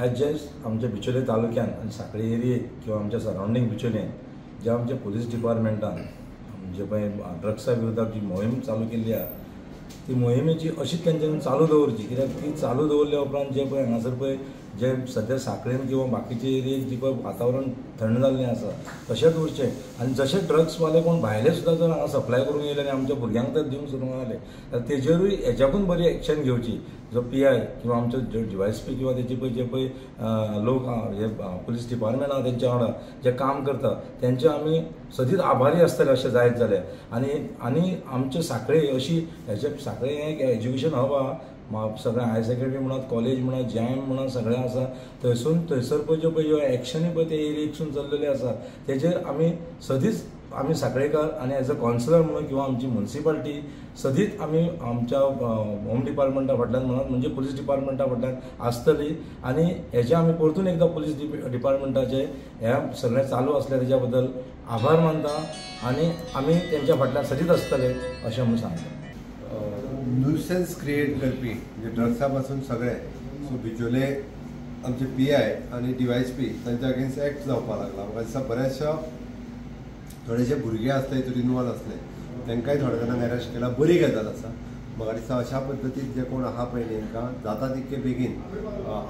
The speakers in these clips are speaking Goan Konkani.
आयज जे आमच्या बिचोले तालुक्यान आनी सांखळी एरियेक किंवा आमच्या सरावंडींग बिचोले जे आमच्या पुलीस डिपार्टमेंटान जे पळय ड्रग्सा विरोधात जी मोहीम चालू केल्ली आहा ती मोहिमेची अशीच तेंच्यांनी चालू दवरची. कित्याक ती चालू दवरल्या उपरांत जे पळय हांगासर पळय जे सद्या सांखळेन किंवा बाकीचे एरियेक जी पळय वातावरण थंड जाल्लें आसा तशेंच उरचें. आनी जशे ड्रग्सवाले कोण भायले सुद्दां जर हांगा सप्लाय करूंक येयले आनी आमच्या भुरग्यांक तर दिवंक सुरू जाले जाल्यार तेजेरूय हेच्याकून बरी एक्शन घेवची. जो PI किंवा आमचो DYSP किंवा तेजे पळय जे पळय लोक हे पुलीस डिपार्टमेंट आहा तेंच्या वांगडा जे काम करता तेंचे आमी सदींच आभारी आसतले अशें जायत जाल्यार. आनी आनी आमचे सांखळे अशी हेजे सांखळे हें एक एज्युकेशन हब आहा, सगळें हायर सेकेंडरी म्हणात, कॉलेज म्हणात, JIM म्हणात, सगळें आसा. थंयसून थंयसर पळय ज्यो पळय ज्यो एक्शनी पळय ते एरियेकसून चल्लेले आसा तेजेर आमी सदींच आमी सांखळेकार आनी एज अ कावन्सिलर म्हणून किंवा आमची मुन्सिपाल्टी सदींच आमी आमच्या होम डिपार्टमेंटा फाटल्यान म्हणात म्हणजे पुलीस डिपार्टमेंटा फाटल्यान आसतली. आनी हेजे आमी परतून एकदां पुलीस डिपार्टमेंटाचे हे सगळें चालू आसलें तेज्या बद्दल आभार मानता आनी आमी तेंच्या फाटल्यान सदींच आसतले अशें म्हूण सांगता. न्युसन्स क्रिएट करपी म्हणजे ड्रग्सा पासून सगळे सो बिचोले आमचे PI आनी DYSP तांच्या अगेन्स्ट एक्ट जावपाक लागला. म्हाका दिसता बऱ्याचशा थोडेशे भुरगे आसले हितून इनवॉल्व आसले तांकांय थोड्या जाणांक अरेस्ट केला, बरी गजाल आसा. म्हाका दिसता अशा पद्दतीन जे कोण आहा पळय न्ही तांकां जाता तितके बेगीन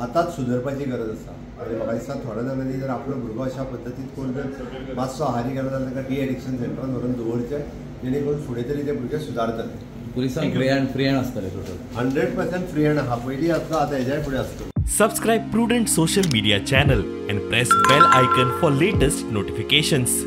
आतांच सुदरपाची गरज आसा. आनी म्हाका दिसता थोड्या जाणांनी जर आपलो भुरगो अशा पद्दतीन कोण जर मातसो आहारी गेलो जाल्यार तांकां डी एडिक्शन सेंटरान व्हरून दवरचें, जेणे करून फुडें तरी ते भुरगे सुदारतले. पुलिसांक फ्री हँड आसतले टोटल 100% फ्री हँड आहा, पयलीं आसलो आतां हेज्याय फुडें आसतलो. Subscribe Prudent Social Media channel and press bell icon for latest notifications.